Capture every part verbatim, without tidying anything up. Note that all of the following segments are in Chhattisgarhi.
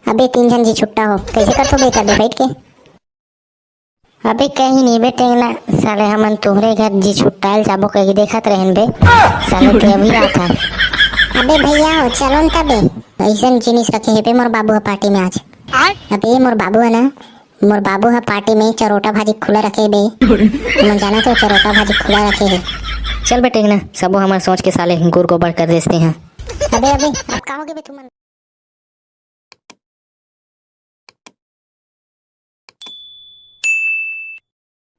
अबे तीन झन जी छुट्टा हो, कइसे करथो बे, कर दे बैठ के। अबे कहीं नहीं बे टेंगना, साले हमन तोहरे घर जी छुट्टाइल जाबो कही देखत रहन बे। साले ते अभी आता। अबे भैया हो, चलो न तबे। ऐसन जिनिस रखे हे बे मोर बाबू ह पार्टी में आज। अबे मोर बाबू है ना, मोर बाबू ह पार्टी में चरोटा भाजी खुला रखे बे। तुमन जाना तो चरोटा भाजी खुला रखे हे। चल बे टेंगना, सबो हमर सोच के साले गुर गोबर कर देते हैं। अबे अबे, अब का हो गए बे तुमन?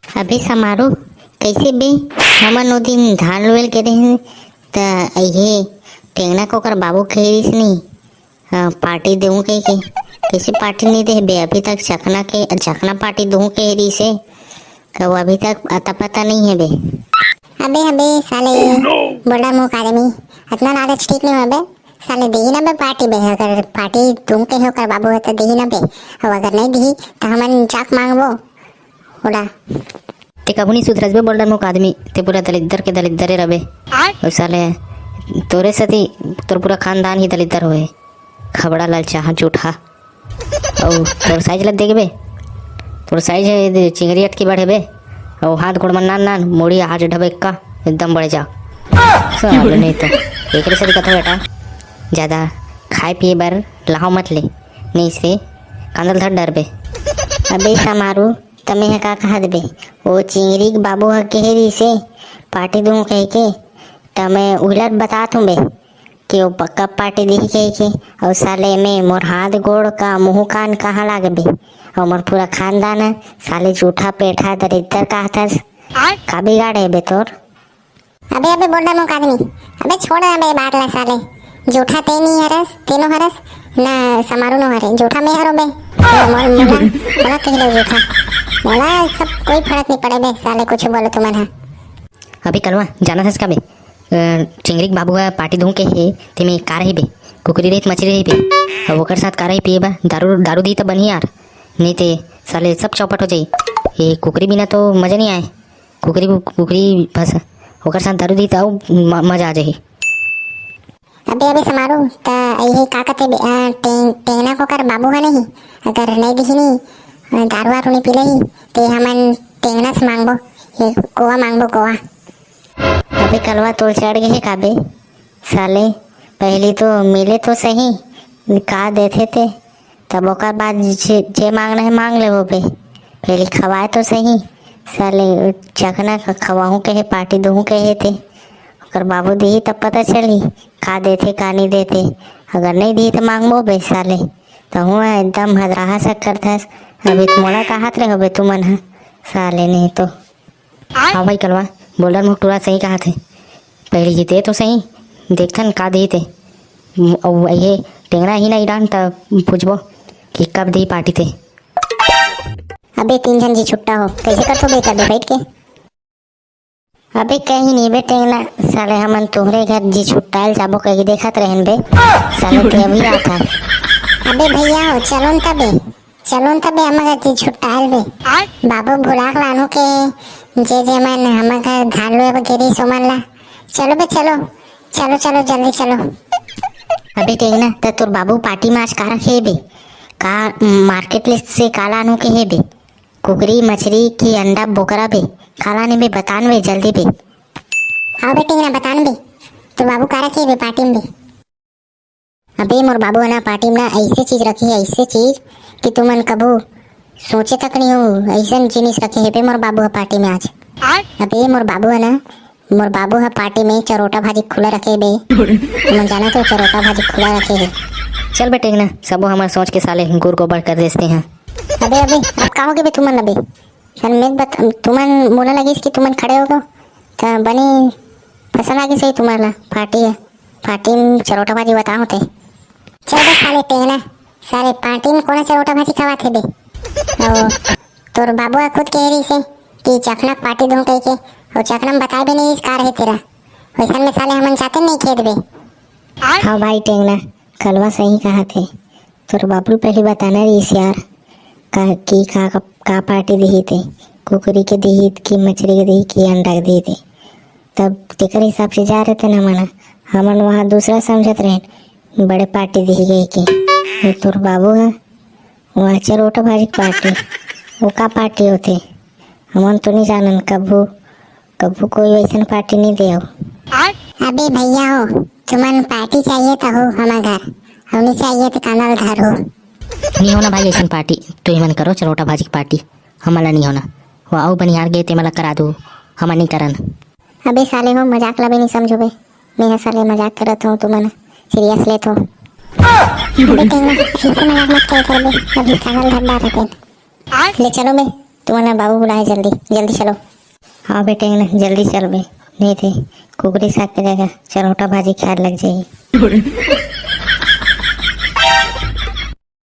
अबे समारू, कइसे बे? हमन ओ दिन धान लुएल के रहेन, त इहे टेंगना के ओकर बाबू कहे रिस नी, अ, पार्टी देहूं कहिके। कइसे पार्टी नहीं दे बे? अभी तक चखना के, चखना पार्टी दूं कहे रिस हे, त वो अभी तक अता पता नहीं है बे। अबे, अबे, साले, बोल्डर मुख आदमी, अतना लालच ठीक नहीं हो बे। साले देही ना बे पार्टी बे, अगर पार्टी तुम कहे ओकर बाबू है तो देही ना बे, और अगर नहीं देही तो हमन जाक मांगबो ओला। ते कभू नहीं सुधरस बे बोल्डर मुख आदमी, ते पूरा दलिद्दर के दलिद्दरे रबे। और साले तोरे सती तोर पूरा खानदान ही दलिद्दर होए, खबड़ा ललचाहा जूठा। अउ तोर साइज ल देखबे, तोर साइज हे चिंगरी अटकी बढ़े बे, अउ हाथ गोड़ मन नान नान, मुड़ी आज ढबे का एकदम बढ़ जा। साले नहीं तो एकरे से दिक्कत हो बेटा, ज्यादा खाए पिए बर लाहव मत ले, नहीं से कांदल धर डरबे। अबे समारू, तमे ह का कहा देबे? वो चिंगरी के बाबू ह कहे रिसे पार्टी दूं कह के, त मैं उलट बतात हूँ बे। के ओ पक्का पार्टी दिही कहिके, अउ साले में मोर हाथ गोड़ का मुंह कान कहाँ लागबे, अउ मोर पूरा खानदान है, साले जूठा पेठा दरिद्दर कहथस। का बिगाड़े बे तोर? अबे, अबे, बोल्डर मुख आदमी, अबे छोड़ अबे बात ला साले, जूठा ते नहीं हरस, तेनो हरस, ना समारू नो हरे, जूठा मैं हरो बे, मोला, मोला, मोला कही लो जूठा, मोला सब कोई फर्क नहीं पड़े बे साले, कुछ बोलो तुमन हा। अबे कलवा, जाना हस का बे? अ, चिंगरी के बाबू ह पार्टी दूं के हे, तेमे का रही बे? कुकरी रही त मछरी रही बे। अब ओकर साथ का रही पिए बा? दारू, दारू दी त बनी यार। नहीं ते साले सब चौपट हो जाई। ये कुकरी बिना तो मजा नहीं आए। कुकरी, कुकरी बस ओकर साथ दारू दी त अउ म-, मजा आ जाही। अबे, अबे समारू, त इहे का कथे बे, अ, टें-, टेंगना कोकर बाबू ह नहीं, अगर नहीं दिही नहीं, अ, दारू वारू नहीं पी लेही, ते हमन टेंगना से मांगबो, ये गोवा मांगबो, गोवा। अबे कलवा तोल चढ़ गए हे का बे? साले, पहली तो मिले तो सही, का देथे ते, तब ओकर बाद जे, जे मांगना है मांग लेबो बे। पहली खवाए तो सही, साले चखना ख-, खवाहूं कहे, पार्टी दूहूं कहे ते। ओकर बाबू दिही तब पता चली, का देथे, का नहीं देथे। अगर नहीं दिही त मांगबो बे साले। तहूं ह एकदम हदराहा सक करथस। अभी त मोला कहत रहे होबे तुमन ह, साले नहीं तो। हाँ भाई कलवा, बोल्डर मुख टूरा सही कहा थे। पहली जीते तो सही, देखथन का दी ते। अउ ये टेंगना ही नहीं डान त पूछबो कि कब दी पार्टी ते। अबे तीन झन जी छुट्टा हो, कैसे करथो बे, कर दे बैठ के। अबे कहीं नहीं बे टेंगना, साले हमन तोहरे घर जी छुट्टाइल जाबो कही देखत रहन बे, साले ते अभी आता। अबे भैया हो, चलो न तबे। चलो न तबे हमर घर जी छुट्टाइल बे। बाबू बुलाक लानू के जे जे मन हमर घर धान लुए बर गे रिहिस ओमन ला। चलो बे चलो, चलो चलो जल्दी चलो। अबे टेंगना, त तोर बाबू पार्टी में आज का रखे हे बे? का मार्केट ले से का लानू के हे बे? कुकरी मछरी की अंडा बोकरा बे? का लाने बे, बतान बे जल्दी बे। हाँ बे टेंगना, बतान बे। तोर बाबू का रखे हे बे पार्टी में बे? अबे मोर बाबू ह ना पार्टी में ना ऐसे चीज रखे हे, ऐसे चीज कि तुमन कभू सोचे तक नहीं हो, ऐसन जिनिस रखे हे बे मोर बाबू ह पार्टी में आज। अबे मोर बाबू ह ना, मोर बाबू ह पार्टी में चरोटा भाजी खुला रखे हे बे। तुमन जाना तो चरोटा भाजी खुला रखे हे। चल बे टेंगना, सबो हमर सोच के साले गुर गोबर कर देते हैं। अबे अबे, अब का हो गए बे तुमन ला बे? सर मैं बत-, तुमन मोला लगिस कि तुमन खड़े हो गो, त बनी पसंद आ गई सही तुम्हारा पार्टी है। पार्टी में चरोटा भाजी बताओ ते। चल बे साले टेंगना, साले पार्टी में कोना चरोटा भाजी खवाथे बे? ओ, तोर बाबू ह खुद कहे रहिस हे कि चखना पार्टी दूं कहिके, अउ चखना में बताए भी नहीं का रहे तेरा। वैसन में साले हमन जाते नहीं खेत बे। हाँ भाई टेंगना, कलवा सही कहा थे। तोर बाबू पहले बताना रहिस यार, का, कि का, का, का पार्टी दिही ते, कुकरी के दिही कि मछरी के दिही कि अंडा के दिही ते। तब तेकर हिसाब से जा रहे थे ना मना, हमन वहाँ दूसरा समझत रहेन, बड़े पार्टी दिही गई के। तो तोर बाबू ह, वहाँ चरोटा भाजी के पार्टी, वो का पार्टी होथे? हमन तो नहीं जानन, कभू कभू कोई वैसन पार्टी नहीं दे हो। अबे भैया हो, तुमन पार्टी चाहिए तो हो हमर घर, हम नहीं चाहिए तो कानल धर हो। नहीं होना भाई ऐसन पार्टी, तो ही मन करो चरोटा भाजी के पार्टी, हमला नहीं होना। वो आओ बनिहार गए ते मला करा दू, हम नहीं करन। अबे साले हो, मजाक ला भी नहीं समझो बे। मैं साले मजाक करत हूँ, तुमन सीरियस लेत हो। अबे टेंगना, फिर से मजाक मत कर, कर बे, अभी कानल धर डाल रखे। ले चलो बे, तुम्हारा बाबू बुलाए, जल्दी जल्दी चलो। हाँ बेटे, ना जल्दी चल बे, नहीं थे कुकरी साग के जगह चरोटा भाजी खाए लग जाई।